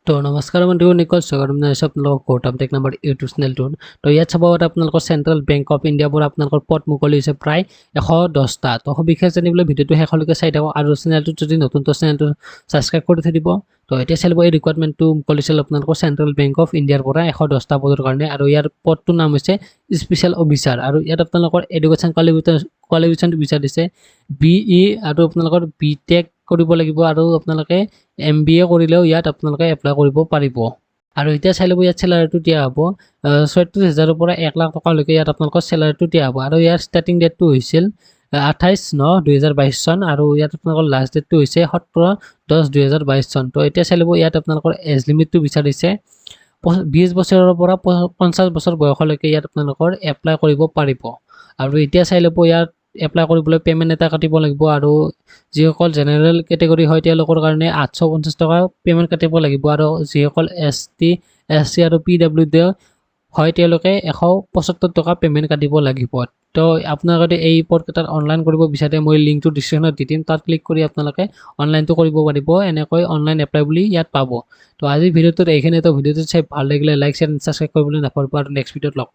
তো নমস্কাৰ বন্ধু নিকল, স্বাগতম জনাইছোঁ আপোনালোকক গৌতম টেক নাম্বাৰ ইউটিউব চেনেলটোত। তো ইয়াত চাব পাৰে আপোনালোকৰ চেণ্ট্ৰেল বেংক অফ ইণ্ডিয়াৰ পৰা আপোনালোকৰ পদ মুকলি হৈছে প্ৰায় 110টা। তো সবিশেষ জানিবলৈ ভিডিঅ'টো শেষলৈকে চাই থাকক আৰু চেনেলটোত যদি নতুন, তো চেনেলটো ছাবস্ক্ৰাইব কৰি থৈ দিব। তো এতিয়া চাই ল'ব, এই ৰিকুৱাৰমেণ্টটো মুকলিছিল আপোনালোকৰ চেণ্ট্ৰেল বেংক অফ ইণ্ডিয়াৰ পৰা 110টা পদৰ কাৰণে আৰু ইয়াৰ পদটোৰ নাম হৈছে স্পেচিয়েল অফিচাৰ। আৰু ইয়াত আপোনালোকৰ এডুকেশ্যন কোৱালিফিকেশ্যনটো বিচাৰিছে বি ই আৰু আপোনালোকৰ বি টেক কৰিব লাগিব আৰু আপোনালোকে এমবিএ কৰিলেও ইয়াত আপোনালোকে এপ্লাই কৰিব পাৰিব। আৰু এতিয়া চাই ল'ব, ইয়াত চেলাৰীটো দিয়া হ'ব 36 হাজাৰৰ পৰা 1 লাখ টকালৈকে ইয়াত আপোনালোকৰ চেলাৰীটো দিয়া হ'ব। আৰু ইয়াৰ ষ্টাৰ্টিং ডেটটো হৈছিল 28/9/2022 চন আৰু ইয়াত আপোনালোকৰ লাষ্ট ডেটটো হৈছে 17/10/2022 চন। তো এতিয়া চাই ল'ব, ইয়াত আপোনালোকৰ এজ লিমিটটো বিচাৰিছে 20 বছৰৰ পৰা 50 বছৰ বয়সলৈকে ইয়াত আপোনালোকৰ এপ্লাই কৰিব পাৰিব। আৰু এতিয়া চাই ল'ব, ইয়াত এপ্লাই কৰিবলৈ পে'মেণ্ট এটা কাটিব লাগিব আৰু যিসকল জেনেৰেল কেটেগৰী হয়, তেওঁলোকৰ কাৰণে 850 টকা পে'মেণ্ট কাটিব লাগিব আৰু যিসকল এছ টি, এছ চি আৰু পি ডাব্লিউ ডি হয়, তেওঁলোকে 175 টকা পে'মেণ্ট কাটিব লাগিব। তো আপোনালোকে এই পদকেইটাত অনলাইন কৰিব বিচাৰে, মই লিংকটো ডিছক্ৰিপশ্যনত দি দিম। তাত ক্লিক কৰি আপোনালোকে অনলাইনটো কৰিব পাৰিব। এনেকৈ অনলাইন এপ্লাই বুলি ইয়াত পাব। তো আজিৰ ভিডিঅ'টোত এইখিনি। তো ভিডিঅ'টো চাই ভাল লাগিলে লাইক, শ্বেয়াৰ, ছাবস্ক্ৰাইব কৰিবলৈ নাপাহৰিব আৰু নেক্সট ভিডিঅ'ত লগ